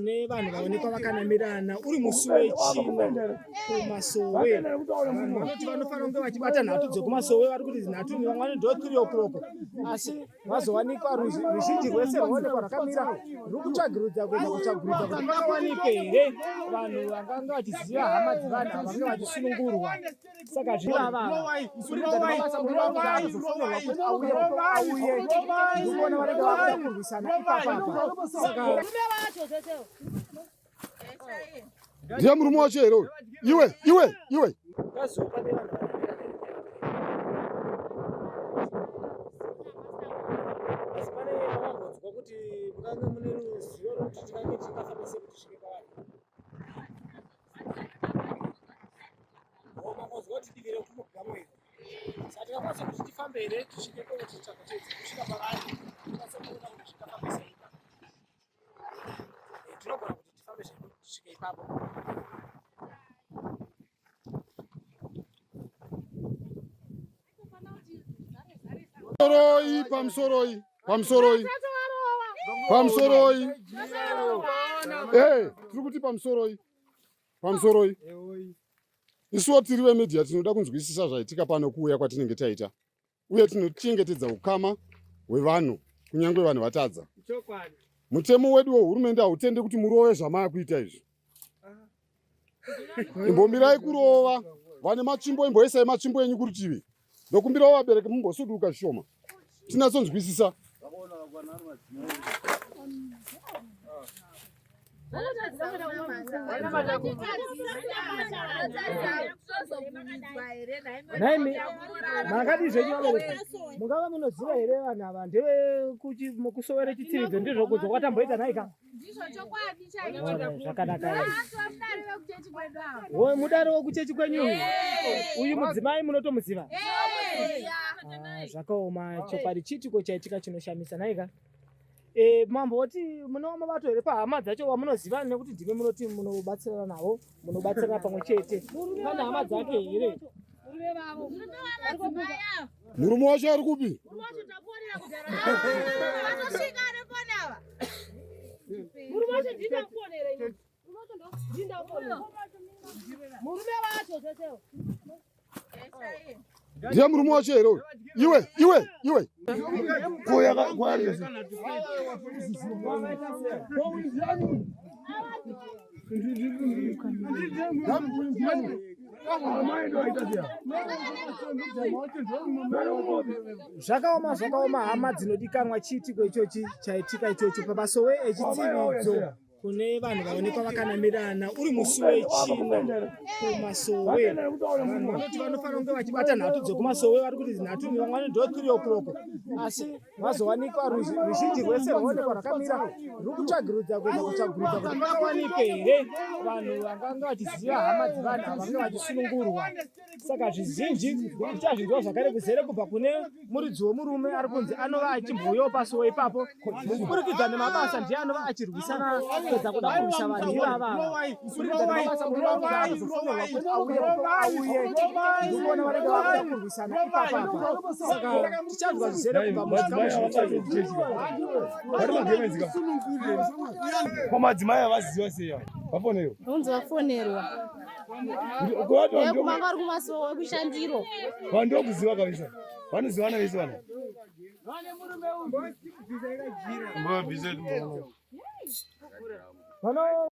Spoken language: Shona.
kune vanhu vaonekwa vakanamirana uri musi wechina kumasowe. Vanhu vanoti vanofanira kunge vachibata nhatu dzekumasowe, vari kuti nhatu vamwe vanoti ndo 3 o'clock, asi vazowanikwa ruzhinji rwese rwaonekwa rwakamira ruri kutsvagirudza kuedza kutsvagurudza kuti pangawanikwe here vanhu vanganga vachiziva hama dzevanhu ava vange vachisunungurwa. Saka zvivava kuburikidza nemabasa munozofonerwa kuti auye auye ndikuona vanenge vakuda kurwisana ipapapa. Saka ndiye murume wacho here uyu? Iwe iwe iwe ngazopa nevanhu asi pane vamambonzwa kuti mukange mune ruzivo rwekuti tingange tingafamba sei kuti tisvike pavari. Mangonzwa kuti divi rekumugamo iri, saka tingakwanisa kuti tifambe here tisvike koko tichitsvaga kusvika pavari, tikwanise kuona kuti zvingafambe sei ipapo. Tinogona kuti tifambe zvedu tisvike ipapo. Pamusoroi, pamusoroi, pamusoroi, pamusoroi. Eh, tiri kuti pamusoroi, pamusoroi. Isuwo tiri vemedia tinoda kunzwisisa zvaitika pano kuuya kwatinenge taita, uye tinochengetedza ukama hwevanhu kunyange vanhu vatadza. Mutemo wedu wehurumende hautende kuti murove zvamaakuita izvi. Imbomirai kurova vane matsvimbo, imboisai matsvimbo enyu kurutivi. Ndokumbirawo vabereki mumbosuduka zvishoma tinatsonzwisisa. Nhaimi makadii zvenyu vabereki? Mungava munoziva here vanhu ava ndevekumusowere chitsiridzo ndizvo kudzo kwatamboita nhaika? Zvakanaka. Mudare wekuchechi kwenyu uyu? Uyu mudzimai munotomuziva? Zvakaoma chokwadi, chiitiko chaitika chinoshamisa nhaika. Mambo woti munowa mabato here pahama dzacho wamunoziva nekuti ndimi munoti munobatsirana navo, munobatsirana pamwe chete. Pane hama dzake here? Murume wacho ari kupi? Ndiye murume wacho here uyu? Iwe iwe iwe. Zvakaoma, zvakaoma hama dzinodikanwa, chiitiko ichochi chaitika ichocho pabasowe echitsividzo kune vanhu vaonekwa vakanamirana uri musi wechina kumasowe. Vanhu vanoti vanofanira kunge vachibata nhatu dzekumasowe, vari kuti nhatu vamwe vanoti ndo 3 o'clock, asi vazowanikwa ruzhinji rwese rwaonekwa rwakamira ruri kutsvagirudza kuedza kutsvagurudza kuti pangawanikwe here vanhu vanganga vachiziva hama dzevanhu ava vange vachisunungurwa. Saka zvizhinji tichazvinzwa zvakare kuzere kubva kune muridzi wemurume ari kunzi anova achimbouyawo pasuwo ipapo mukuburikidza nemabasa, ndiye anova achirwisana kuedza kuda kurwisa vanhu ivava. Kuburikidza nemabasa munozofonerwa kuti auye auye ndikuona vanenge vakuda kurwisana ipapapa. Saka tichanzwa zvizere kubva muzvikamu Ko madzimai avaziva sei ava? Vafonerwa. Unzi vafonerwa. Kumanga vari kumasowe kushandiro. Vanhu ndokuziva kabisa. Vanozivana vese vanhu. Vano